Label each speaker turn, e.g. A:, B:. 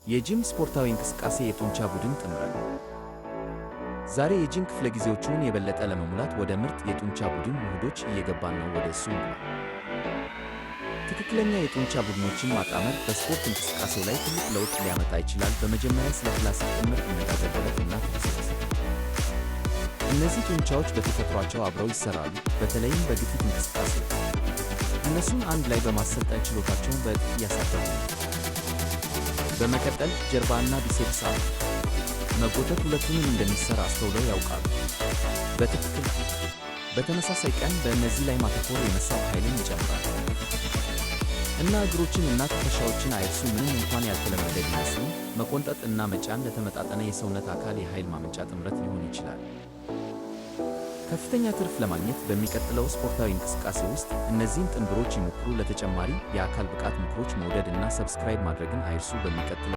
A: የጂም ስፖርታዊ እንቅስቃሴ የጡንቻ ቡድን ጥምረት። ዛሬ የጂም ክፍለ ጊዜዎችን የበለጠ ለመሙላት ወደ ምርጥ የጡንቻ ቡድን ውህዶች እየገባን ነው። ወደ እሱ እንግባ። ትክክለኛ የጡንቻ ቡድኖችን ማጣመር በስፖርት እንቅስቃሴው ላይ ትልቅ ለውጥ ሊያመጣ ይችላል። በመጀመሪያ ስለ classic ጥምር እንነጋገር፣ ደረት እና triceps። እነዚህ ጡንቻዎች በተፈጥሯቸው አብረው ይሰራሉ፣ በተለይም በግፊት እንቅስቃሴ። እነሱን አንድ ላይ በማሰልጠን ችሎታቸውን በእጥፍ እያሳደጉ ነው። በመቀጠል ጀርባ እና biceps አሉ። መጎተት ሁለቱንም እንደሚሰራ አስተውለው ያውቃሉ? በትክክል። በተመሳሳይ ቀን በእነዚህ ላይ ማተኮር የመሳብ ኃይልን ይጨምራል። እና እግሮችን እና ትከሻዎችን አይርሱ። ምንም እንኳን ያልተለመደ ቢመስልም፣ መቆንጠጥ እና መጫን ለተመጣጠነ የሰውነት አካል የኃይል ማመንጫ ጥምረት ሊሆን ይችላል። ከፍተኛ ትርፍ ለማግኘት በሚቀጥለው ስፖርታዊ እንቅስቃሴ ውስጥ እነዚህን ጥንብሮች ይሞክሩ። ለተጨማሪ የአካል ብቃት ምክሮች መውደድ እና subscribe ማድረግን አይርሱ። በሚቀጥለው